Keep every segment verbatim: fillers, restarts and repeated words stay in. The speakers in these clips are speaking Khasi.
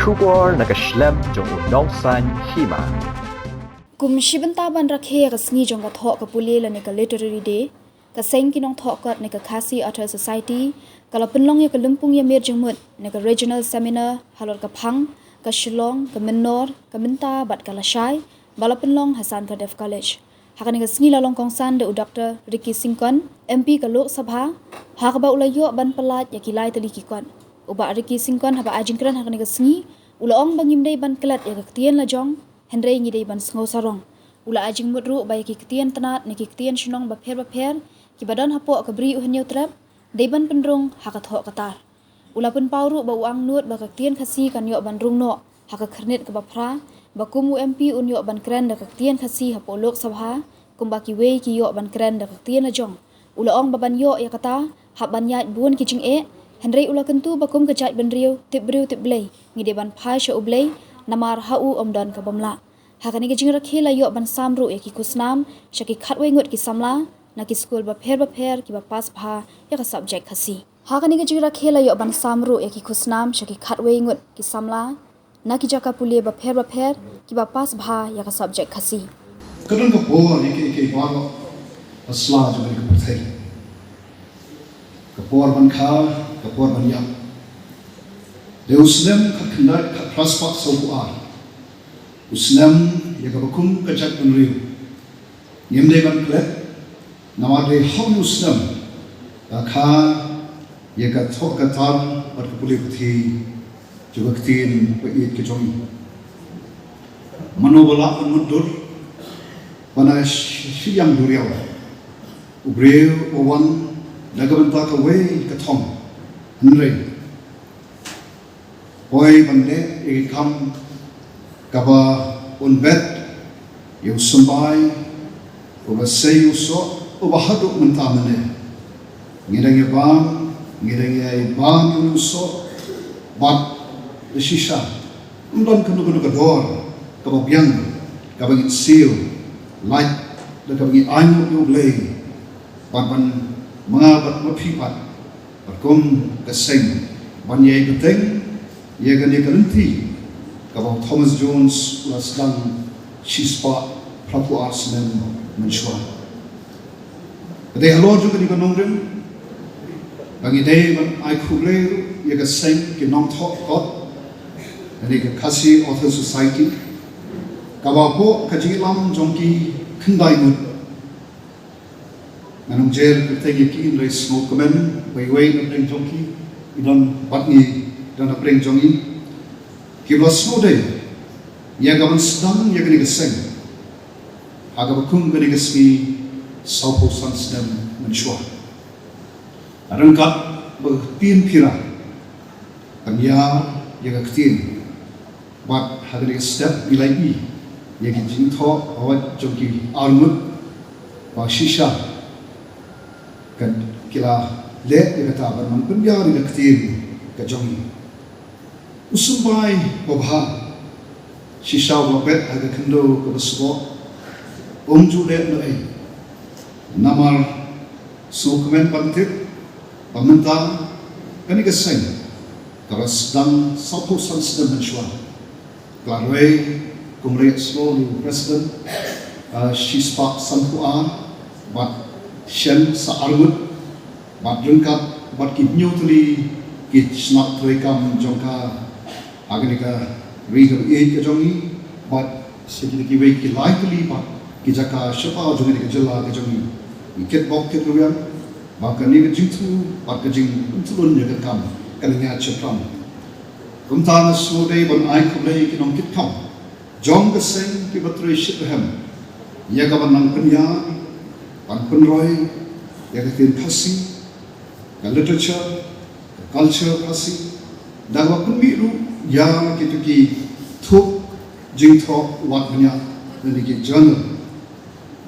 Khubor na ka shlem jong u nongsan hima. Kum shi bynta ban rakhe ïa ka sngi jong ka thoh ka pule lane ka Literary Day, ka seng ki nongthoh kot ne ka Khasi Author Society ka la pynlong ïa ka lympung ïamir jingmut ne ka Regional Seminar halor ka Phang, ka Shillong, ka Mynhnor, ka Mynta bad ka Lashai, ba la pynlong ha San Cardiff College. Ha kane ka sngi la long kongsan da u Doctor Ricky Syngkon, M P ka Lok Sabha, ha kaba u la ïoh ban pyllait ïa ki lai tylli ki kot. U Bah Ricky Syngkon haba ai jingkren ha kane ka sngi, u la ong ba ngim dei ban klet ïa ka ktien lajong, hynrei ngi dei ban sngew sarong. U la ai jingmut ruh ba ïa ki ktien tnat ne ki ktien shnong bapher bapher kiba don hapoh ka Bri U Hynñiewtrep dei ban pynrung ha ka thoh ka tar. U la pynpaw ruh ba u angnud ba ka ktien Khasi kan ïoh ban rung noh ha ka khyrnit kaba phra, ba kum u M P un ïoh ban kren da ka ktien Khasi hapoh Lok Sabha kumba kiwei ki ïoh ban kren da ka ktien lajong. U la ong ba ban ïoh ïa kata hap ban ïaid bun ki jingeh, hynrei u la kyntu ba kum ka jaitbynriew tip briew tip Blei ngi dei ban phai sha U Blei, namar ha u ym don ka bym lah. Ha kane ka jingrakhe la ïoh ban sam ruh ïa ki khusnam sha ki khatwei ngut ki samla na ki skul bapher bapher kiba pass bha ïa ka subject Khasi. Ha kane ka jingrakhe la ïoh ban sam ruh ïa ki khusnam sha ki khatwei ngut ki samla na ki jaka pule bapher bapher kiba pass bha ïa ka subject Khasi. Ka don ka por ïa kiei kiei baroh ha sla jong ka pyrthei. Ka por ban kha, ka por ban ïap. Dei u snem khatkhyndai khatphra spah sawphew ar, u snem ïa kaba kum ka jaitbynriew ngim dei ban klet, namar dei ha u snem ka kha ïa ka thoh ka tar bad ka pule puthi jong ka ktien ba ïeit ka jong ngi. Mano ba lah ban mutdur ban ai shi-, shiliang duriaw, u briew u wan na ka bynta kawei ka thong, hynrei poi ban leh ïa ka kam kaba un bet ïa u symbai uba sei u soh uba haduh mynta mynne. Ngi dang ïa bam, ngi dang ïa bam ïa u soh bad da shisha ym don kano kano ka dor kaba biang kaba ngin siew lait da kaba ngi ainguh ïa U Blei bad ban ma nga bad ma phi pat bad kum ka seng ban ïai bteng ïa kane ka lynti kaba u Thomas Jones u la sdang shispah phraphew ar snem mynshuwa. Ka dei halor jong kane ka nongrim ba ngi dei ban ai khublei ruh ïa ka seng ki nongthoh kot, kane ka Khasi Author Society, kaba hapoh ka jingïalam jong ki khyndai ngut. Ngan ym jer kyrteng ïa ki hynrei sngewkmen ba iwei na pdeng jong ki i don bad ngi, don na pdeng jong ngi, kiba la sngewdei ïa ka ban sdang ïa kane ka seng ha kaba kum kane ka sngi sawphew san snem mynshuwa. Ryngkat ba ka ktien Pira kan ïa, ïa ka ktien bad ha kane ka step ngi la ïohi ïa ki jingthoh hawat jong ki arngut ba shisha kan ki la leh ïa kata ban nang pynbiang ïa ka ktien ka jong ngi. U symbai babha shisha u la bet ha ka khyndew kaba sboh, um ju leh noh ei. Namar sngewkmen ban tip ba mynta kane ka seng kaba sdang sawphew san snem mynshuwa ka la rwai, kum la ïathuh u president, ah, shispah sanphew ar bad shen sa arngut bad ryngkat bad ki hynñiew tylli ki shnat treikam jong ka ha kane ka ri kaba ïeit ka jong ngi bad sha kine kiwei ki lai tylli bad ki jaka shabar jong kane ka jylla ka jong ngi. Ngi kitbok kitrwiang ba kane ka jingthmu bad ka jingpyntyllun ïa ka kam kan ïa shaphrang. Kumta nga sngewdei ban ai khublei ïa ki nongkitkam jong ka seng kiba trei shitrhem ïa ka ban nang pynïar ban pynroi ïa ka ktien Khasi, ka literature, ka culture Khasi, da kaba pynmih ruh ïa kito ki thup jingthoh wat bniah lane ki journal,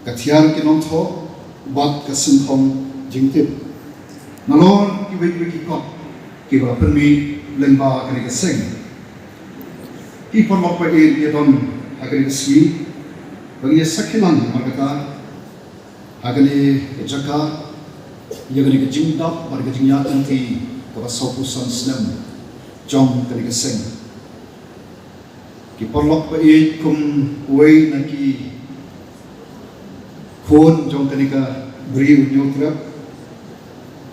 ka thiar ki nongthoh bad ka synkhong jingtip. Nalor kiwei kiwei ki kot kiba la pynmih lyngba kane ka seng. Ki paralok ba ïeit, ïa don ha kane ka sngi ba ngin ïa sakhi lang namar kata ha kane ka jaka ïa kane ka jingdap bad ka jingïaid lynti kaba sawphew san snem jong kane ka seng. Ki paralok ba ïeit, kum uwei na ki khun jong kane ka Ri u Hynñiewtrep,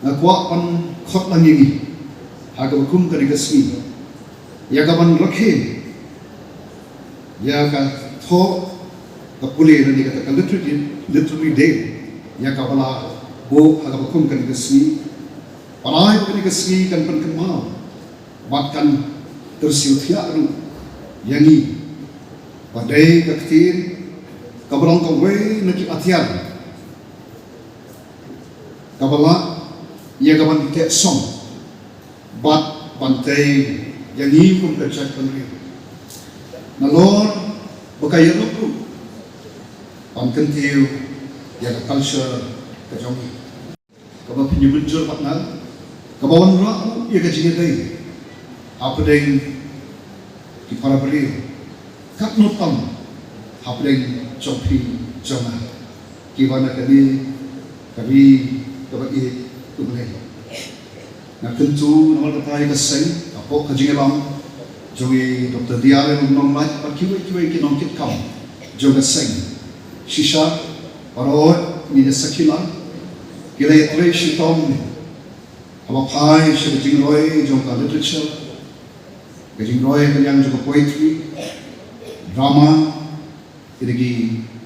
nga kwah ban khot lang ïa ngi ha kaba kum kane ka sngi, ïa kaban rakhe ïa ka thoh ka pule lane kata ka literary, literary day, ïa kaba la buh ha kaba kum kane ka sngi. Ban ai ba kane ka sngi kan pynkynmaw bad kan kyrsiew thiah ruh ïa ngi ba dei ka ktien kaba long kawei na ki atiar kaba lah ïa kaban teh song bad ban tei ïa ngi kum ka jaitbynriew, nalor ba ka ïarap ruh ban kyntiew ïa ka culture ka jong ngi. Kaba phin ïa mynjur bad nga, kaba wanrah ruh ïa ka jingïadei hapdeng ki para briew, katno tam hapdeng jong phi jong nga, kiba na kane ka ri kaba ïeit, U Blei. Nga kyntu namar kata ïa ka seng, hapoh ka jingïalam jong i Doctor D R L Nonglait bad kiwei kiwei ki nongkitkam jong ka seng, shisha baroh ngi ïa sakhi lang, ki la ïatrei shitom haba phai sha ka jingroi jong ka literature, ka jingroi ka liang jong ka poetry, drama, kine ki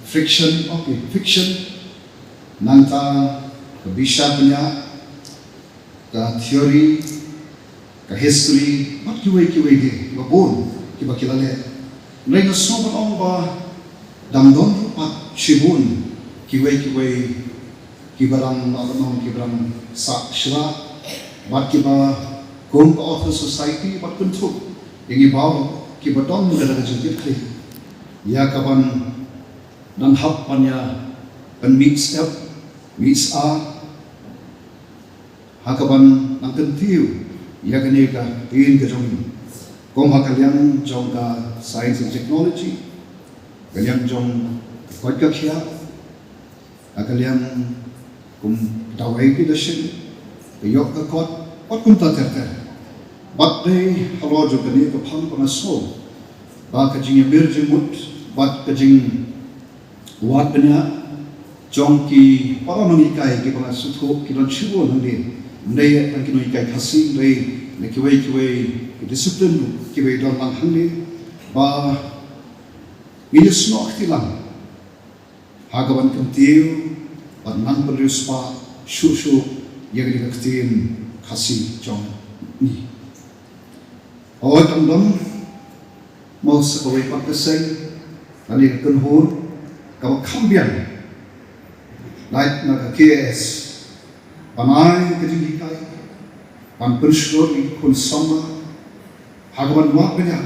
fiction, okay, fiction, nangta ka bishar bniah, ka theory, ka history, bad kiwei kiwei de kiba bun kiba ki la leh. Hynrei nga sngew ban ong ba dang don ruh pat shibun kiwei kiwei kiba dang, la ban ong, kiba dang sah shlak bad kiba kum ka Author Society bad kynthup ïa ngi baroh kiba don kata ka jingkitkhlieh ïa kaban nang hap ban ïa pynmih step mih sha ha kaban nang kyntiew ïa kane ka ktien ka jong ngi, kum ha ka liang jong ka science and technology, ka liang jong ka koit ka khiah, ha ka liang kum dawai ki da shin, ka ïoh ka kot, bad kumta ter ter. Bad dei halor jong kane ka phang ba nga sngew ba ka jingïamir jingmut bad ka jing wad bniah jong ki para nonghikai kiba nga sngewthuh ki don shibun hangne, ym dei tang ki nonghikai Khasi, hynrei na kiwei kiwei ki discipline ruh kiba don lang hangne, ba ngin ïasnoh kti lang ha kaban kyntiew bad nang pynriewspah shuh shuh ïa kane ka ktien Khasi jong ngi. Hooid, dang don mo sa kawei pat ka seng lane ka kynhun kaba kham biang, lait na ka K A S, ban ai ka jinghikai, ban pynshlur ïa ki khun samla ha kaban wad bniah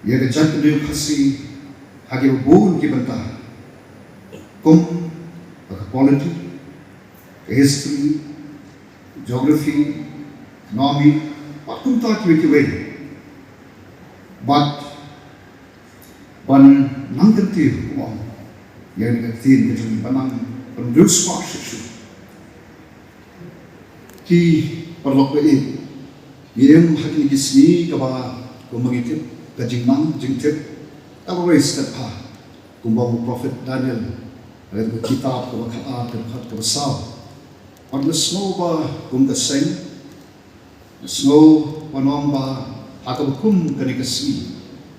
ïa ka jaitbynriew Khasi ha kiba bun ki bynta, kum ka polity, ka history, geography, economy, bad kumta kiwei kiwei. Bad ban nang kyntiew, kumba ong, ïa kane ka ktien ka jong ngi, ban nang pynriewspah shuh shuh. Ki paralok ba ïeit, ngi im ha kine ki sngi kaba, kumba ngi tip, ka jingnang jingtip ka la roi stet bha, kumba u Prophet Daniel ha ka kitab kaba khatar, ka dkhot kaba saw. Bad nga sngew ba kum ka seng, nga sngew ban ong ba ha kaba kum kane ka sngi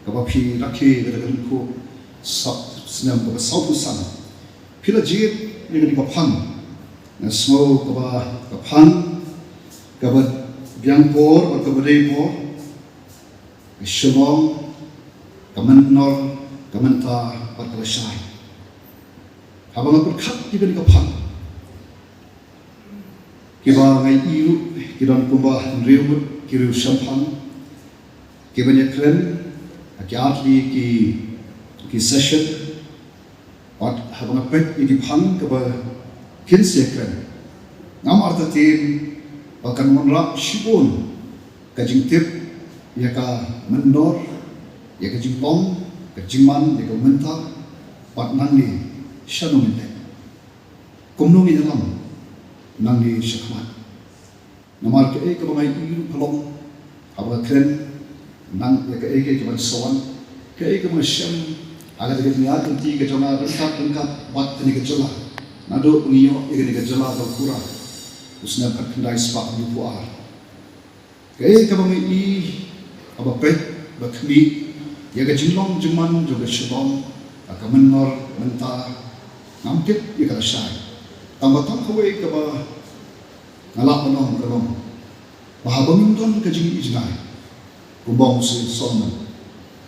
kaba phi rakhe kata ka lyngkhuh snem kaba sawphew san, phi la jied ïa kane ka phang. Nga sngew kaba ka phang kaba biang por bad kaba dei por, ka shyllong, ka mynnor, ka mynta bad ka lashai. Haba nga pyrkhat ïa kane ka phang, kiba nga ïohi ruh ki don kumba hynriew ngut ki riewshemphang kiban ïakren ha ki artylli ki, ki session. Bad haba nga peit ïa ki phang kaba kin sa ïakren, ngam artatien ba kan wanrah shibun ka jingtip ïa ka mynnor, ïa ka jinglong, ka jingman, ïa ka mynta, bad nangne shano ngin leit, kumno ngin ïalam nangne shakhmat. Namar kaei kaba nga ïohi ruh ka long, haba nga kren Nang ïa kaei kaei kaba sa wan, kaei kaba shem ha ka jingïaid lynti ka jong nga ryngkat ryngkat bad kane ka jylla. Naduh ba ngi ïoh ïa kane ka jylla Bankura u snem khatkhyndai spah hynñiewphew ar. Kaei kaba ngi i kaba peit ba khmih ïa ka jinglong jingman jong ka shnong, ka mynnor mynta ngam tip ïa ka lashai. Tang ba tang kawei kaba nga lah ban ong ka long ba haba ngim don ka jingïohi jngai, kumba ong u Solomon,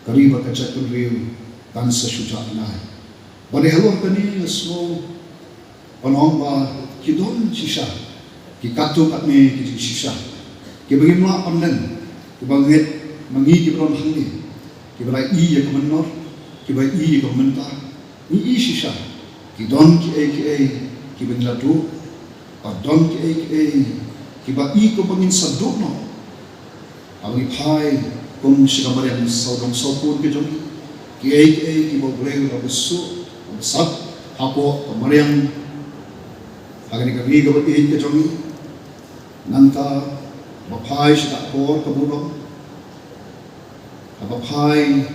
ka ri bad ka jaitbynriew kan sa shu jah jngai. Bad halor kane nga sngew ban ong ba ki don shisha ki katto katne ki jingshisha kiba ngim lah ban len, kiba ngeit ma ngi kiba don hangne, kiba la i ïa ka mynnor, kiba i ïa ka mynta. Ngi i shisha ki don kiei kiei kiba ngi la duh, bad don kiei kiei kiba i kumba ngin sa duh noh. Haba ngi phai kum sha ka mariang sawdong sawkun ka jong ngi, kiei kiei kiba U Blei u la buh suk u la sap hapoh ka mariang ha kane ka ri kaba ïeit ka jong ngi. Nangta ba phai sha ka por ka burom, haba phai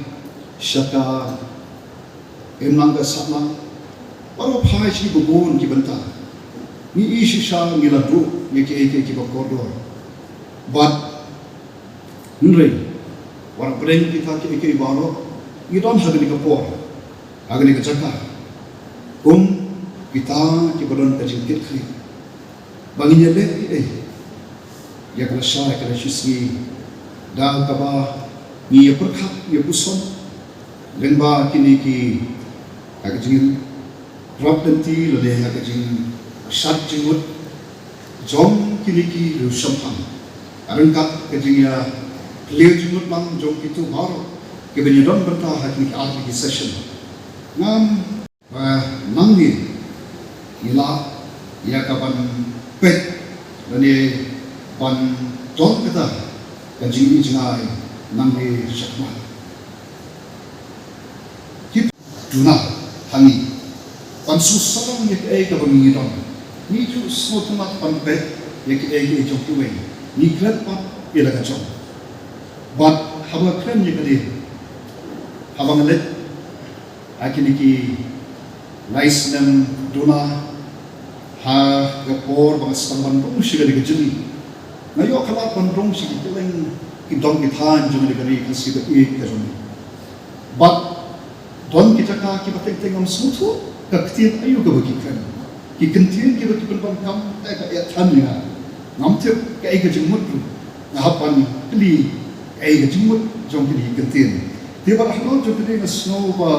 sha ka imlang ka sahlang, bad ba phai sha kiba bun ki bynta, ngi i shisha ngi la duh ïa kiei kiei kiba kordor. Bad hynrei wat la pdeng kita kiei kiei baroh, ngi don ha kane ka por, ha kane ka jaka kum kita kiba don ka jingkitkhlieh ba ngin ïaleh ei ei ïa ka lashai ka lashisngi, da kaba ngi ïa pyrkhat ïa puson lyngba kine ki, ha ka jingïarap lynti lane ha ka jingshad jingmut jong kine ki riewshemphang, ryngkat ka jingïakhleh jingmut lang jong kito baroh kiba ngi don bynta ha kine ki ar tylli ki session. Ngam ba nangne ngi lah ïa ka ban peit lane ban don kata ka jingïohi jngai nangne shakhmat. Ki duna ha ngi ban sngewsarong ïa kaei kaba ngi don. Ngi ju sngewtynnat ban peit ïa kaei kaei jong kiwei, ngi klet pat ïa la ka jong. Bad haba kren ïa kane, haba nga leit ha kine ki lai snem duna, ha ka por ba nga sdang ban rung sha kane ka jylla, nga ïoh ka lad ban rung sha ki kylleng ki dong ki thaiñ jong kane ka ri Khasi ba ïeit ka jong ngi. Bad don ki jaka kiba teng teng ngam sngewthuh ka ktien aïu kaba ki kren. Ki kyntien kiba ki pyndonkam te ka ïathuh ïa nga. Ngam tip kaei ka jingmut ruh. Nga hap ban kylli kaei ka jingmut jong kine ki kyntien. Te bad halor jong kine nga sngew ba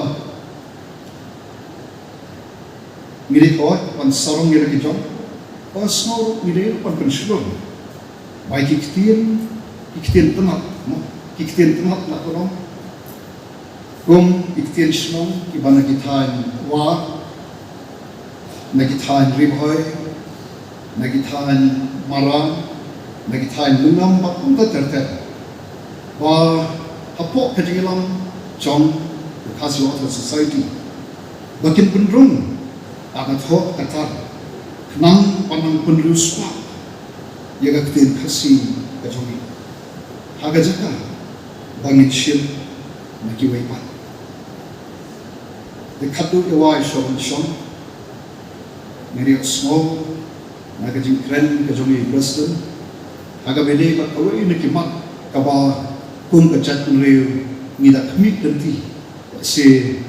ngi dei hoi ban sarong ïa la ki jong, ba sngew ruh ngi dei ruh ban pynshlur. Ba ki ktien, ki ktien tynnat, mo, ki ktien tynnat la ka long. Kum ki ktien shnong kiba na ki thaiñ War, na ki thaiñ Ri Bhoi, na ki thaiñ Mara, na ki thaiñ Lyngngam bad kumta ter ter. Ba hapoh ka jingïalam jong ka Khasi Authors Society, ba kin pynrung ha ka thoh ka tar khnang ban nang pynriewspah ïa ka ktien Khasi ka jong ngi ha ka jaka ba ngin shim na kiwei pat. Te khatduh ïa wai sha ban shong, ngi ïohsngew na ka jingkren ka jong i President ha kaba ïadei bad kawei na ki mat kaba kum ka jaitbynriew ngi da khmih lynti. Shisha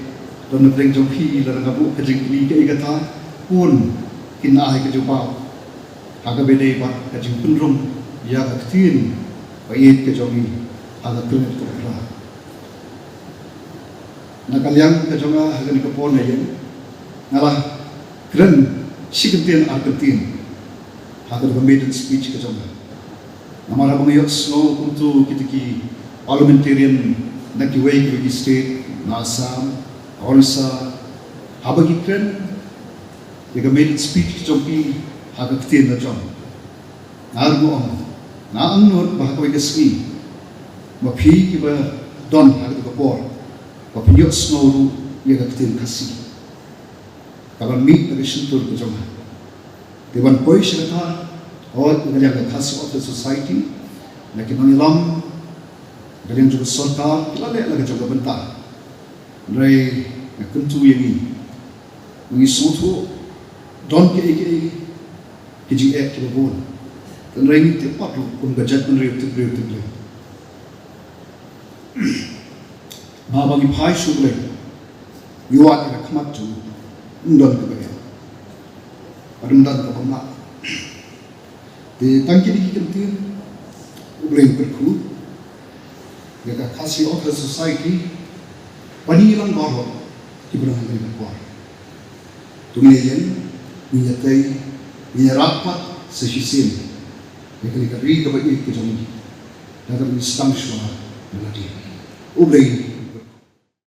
don na pdeng jong phi lada nga buh ka jingkylli kaei kata, bun kin ai ka jubab ha kaba ïadei bad ka jingpynrung ïa ka ktien ba ïeit ka jong ngi ha ka kyrnit ka bakla. Na ka liang ka jong nga ha kane ka por nga ïeng, nga la kren shi kyntien ar kyntien ha kane ka maiden speech ka jong nga. Namar haba nga ïohsngew kumto kita ki parliamentarian na kiwei kiwei ki state, na Assam, Orissa, haba ki kren ïa ka maiden speech ka jong ki ha ka ktien la jong, nga ruh nga ong, nga angnud ba ha kawei ka sngi ma phi kiba don ha kata ka por ba phin ïohsngew ruh ïa ka ktien Khasi kaban mih na ka shyntur ka jong nga. Te ban poi sha kata, hooid, na ka liang ka Khasi Authors Society, na ki nongïalam Ka liang jong ka sorkar ki la leh la ka jong ka bynta. Hynrei nga kyntu ïa ngi, ngi sngewthuh don kiei kiei ki jingeh kiba bun. Hynrei ngi tip pat ruh kum ka jaitbynriew tip briew tip Blei, ba ba ngi phai sha U Blei, ngi wad ïa ka khmat jong u, ym don kaba ïap, ym don kaba mlak. Te tang kine ki kyntien U Blei u kyrkhu ïa ka Khasi Authors Society bad ngi lang baroh kiba don ha kane ka por. To ngin ïeng, ngin ïatei, ngin ïarap pat sa shisien ïa kane ka ri kaba ïeit ka jong ngi, da kaba ngi sdang shuwa da lade. U Blei